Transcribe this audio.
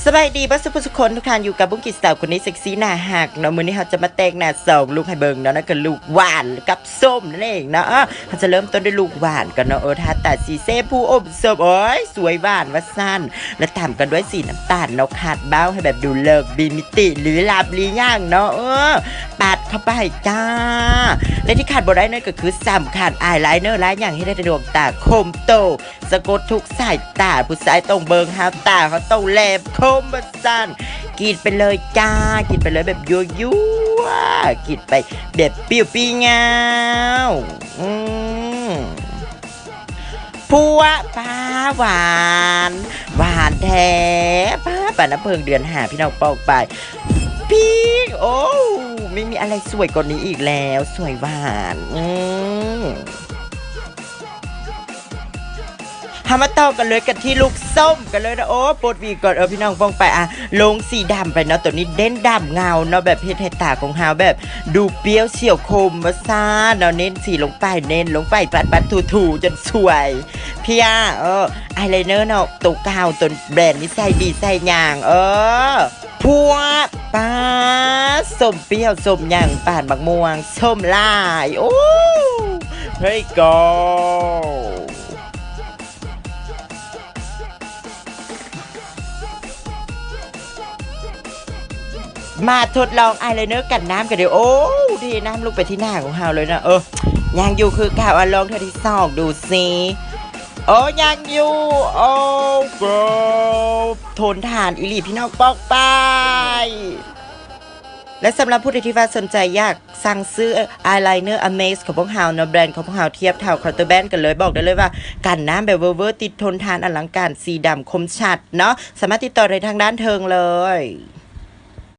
ສະບາຍດີເບິດສູ່ຜູ້ສູ່ຄົນທຸກທ່ານ ຢູ່ກັບບຸ້ງກີສາວຄົນນີ້ເຊັກຊີໜ້າຮັກເນາະ. ມື້ນີ້ເຮົາຈະມາແຕ່ງໜ້າສອງລຸກໃຫ້ເບິ່ງເນາະ ນັ້ນກໍລຸກຫວານກັບສົ້ມນັ້ນເອງເນາະ. ເອີ ເຮົາຈະເລີ່ມຕົ້ນດ້ວຍລຸກຫວານກ່ອນເນາະ. ເອີ ທາຕາສີເຊມພູອົມສົ້ມ ໂອ້ຍ ສວຍຫວານວ່າຊັ້ນ ແລະຕາມກັນດ້ວຍສີນ້ຳຕານເນາະ ຄາດເບົ້າໃຫ້ແບບດູເລີກ ມີມິຕິ ຫຼືລັບ ຫຼືຫຍັງເນາະ. ເອີ ປາດເຂົ້າໄປຈ້າ ແລະທີ່ຂາດບໍ່ໄດ້ນັ້ນກໍຄືສຳຄັນ ອາຍໄລເນີ ລາຍຫຍັງ ເຮັດໃຫ້ດວງຕາຄົມໂຕ ສະກົດທຸກສາຍຕາ ຜູ້ຊາຍຕ້ອງເບິ່ງເຮົາ ຕາເຮົາຕ້ອງແຫຼມຄົມວ່າຊັ້ນ. ກິນໄປເລີຍຈ້າ ກິນໄປເລີຍແບບຍົວໆ ກິນໄປແບບປີ້ວປີ້ງາວ. ອືມ ພົວ ປ້າ ຫວານ ຫວານແທ້ ປ້າ ປານນ້ຳເຜິ້ງເດືອນຫ້າ ພີ່ນ້ອງປ້ອງປາຍ ພີກ ໂອ້ ໄມ່ມີອະໄລສວຍກວ່ານີ້ອີກແລ້ວ ສວຍຫວານ. ອືມ ເຮົາມາຕໍ່ກັນເລີຍກັນທີ່ລຸກສົ້ມກັນເລີຍນະ. ໂອ້ ປົດຫວີກ່ອນ ເອີ ພີ່ນ້ອງປ້ອງປາຍ ອ່ະ ລົງສີດຳໄປເນາະ. ໂຕນີ້ເນັ້ນດຳເງົາເນາະ ແບບເຮັດໃຫ້ຕາຂອງເຮົາແບບດູເປ້ຽວສຽວຄົມວ່າຊັ້ນເນາະ. ເນັ້ນສີລົງໄປ ເນັ້ນລົງໄປ ປັດໆ ຖູໆ ຈົນສວຍ ເພຍ. ເອີ ອາຍໄລເນີເນາະ ໂຕເກົ່າ ໂຕແບຣນນີ້ໃຊ້ດີໃຊ້ຫຍັງ ເອີ ພົວ ປ້າ ສົ້ມປ່ຽວ ສົ້ມຫຍັງ ປານບັກມ່ວງ ສົ້ມຫຼາຍ ໂອ້ ເຮີ້ຍ ໂກ ມາທົດລອງອາຍໄລເນີກັນນ້ຳກັນເດີ້. ໂອ້ ເທນ້ຳລົງໄປທີ່ໜ້າຂອງເຮົາເລີຍນະ. ເອີ ຍັງຢູ່ຄືເກົ່າ ອະ ລອງເທື່ອທີສອງດູຊິ. ໂອ້ ຍັງຢູ່ ໂອ້ ໂກ ທົນທານອີ່ຫຼີ ພີ່ນ້ອງປ້ອງປາຍ. ແລະສຳລັບຜູ້ໃດທີ່ວ່າສົນໃຈຢາກສັ່ງຊື້ອາຍໄລເນີອາເມສຂອງພວກເຮົາເນາະ ແບຣນຂອງພວກເຮົາທຽບເທົ່າເຄົາເຕີແບຣນກັນເລີຍ ບອກໄດ້ເລີຍວ່າກັນນ້ຳແບບເວີໆ ຕິດທົນທານ ອະລັງການ ສີດຳ ຄົມຊັດເນາະ. ສາມາດຕິດຕໍ່ໄດ້ທາງດ້ານເທິງເລີຍ.